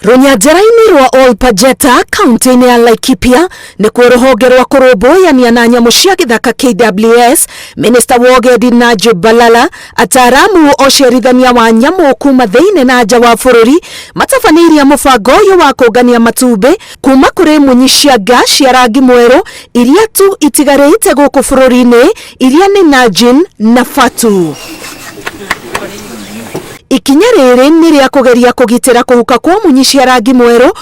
Rũnyanjara-inĩ rwa Ol Pajeta kaunti-inĩ ya Laikipia nĩkuo rũhonge rwa kũrũmbũyania na nyamũ cia gĩthaka KWS, minista wa ũgendi Najib Balala, ataaramu ũciarithania wa nyamũ kuma thĩinĩ na nja wa bũrũri matabanĩirie mũbango ũyũ wa kũngania matumbĩ kuma kũrĩ munyi cia nga cia rangi mwerũ iria tu itigarĩte gũkũ bũrũri-inĩ iria nĩ Najin na Fatu. Ikinya rĩrĩ nĩ rĩa kũgeria kũgitĩra kũhuka kwa munyi cia rangi mwerũ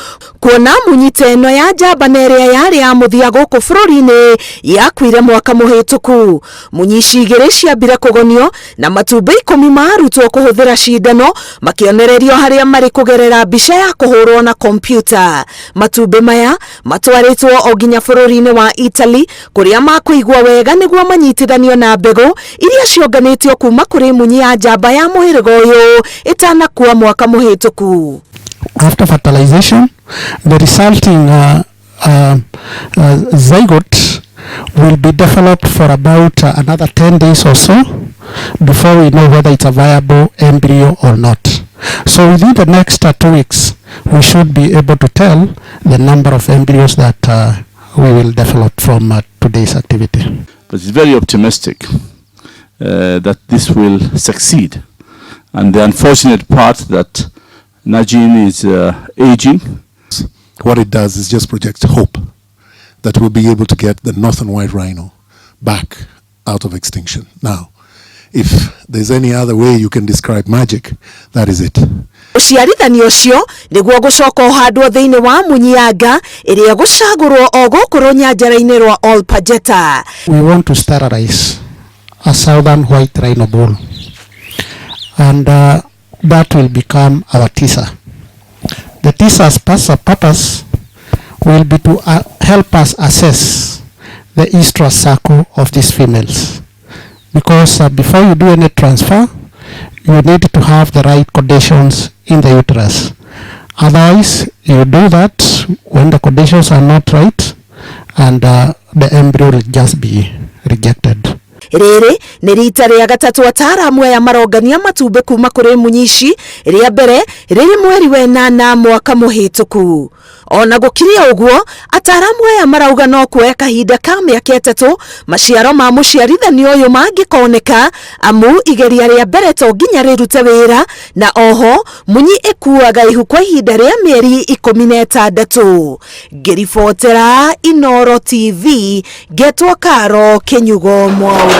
kuona munyi ta ĩno ya njamba na ĩrĩa yarĩ ya mũthia gũkũ bũrũri-inĩ yakuire mwaka mũhĩtũku. Munyi ici igĩrĩ ciambire kũgonio na matumbĩ 10 marutwo kũhũthĩra cindano makĩonererio harĩa marĩ kũgerera mbica ya kũhũrwo na kompiuta. Matumbĩ maya matwarĩtwo o nginya bũrũri-inĩ wa Italy kũrĩa makũigwo wega nĩguo manyitithanio na mbegũ iria cionganĩtio kuma kũrĩ munyi ya njamba ya mũhĩrĩga ũyũ ĩtanakua mwaka mũhĩtũku. After fertilization, the resulting zygote will be developed for about another 10 days or so before we know whether it's a viable embryo or not. So within the next 2 weeks, we should be able to tell the number of embryos that we will develop from today's activity. But it's very optimistic that this will succeed. And the unfortunate part that Najin is aging. What it does is just project hope that we'll be able to get the northern white rhino back out of extinction. Now, if there's any other way you can describe magic, that is it. Ũciarithanio ũcio nĩguo gũcoka ũhandwo thĩinĩ wa munyi ya nga ĩrĩa ĩgũcagũrwo o gũkũ rũnyanjara-inĩ rwa Ol Pajeta. We want to sterilize a southern white rhino bull, and that will become our teaser. The teaser's purpose will be to help us assess the estrus cycle of these females, because before you do any transfer, you need to have the right conditions in the uterus. Otherwise, you do that when the conditions are not right, and the embryo will just be rejected. Rĩrĩ nĩ rita rĩa gatatũ ataaramu aya marongania matumbĩ kuma kũrĩ munyi ici, rĩa mbere rĩrĩ mweri wa ĩnana mwaka mũhĩtũku. Ona gũkĩrĩ ũguo, ataaramu aya marauga no kuoya kahinda ka mĩaka 3 maciaro ma mũciarithanio ũyũ mangĩkoneka, amu igeria rĩa mbere to nginya rĩrute wĩra, na oho munyi ĩkuaga ihu kwa ihinda rĩa mĩeri 16. Ngĩribotera Inooro TV, ngetwo Karo Kĩnyugo Mwaura.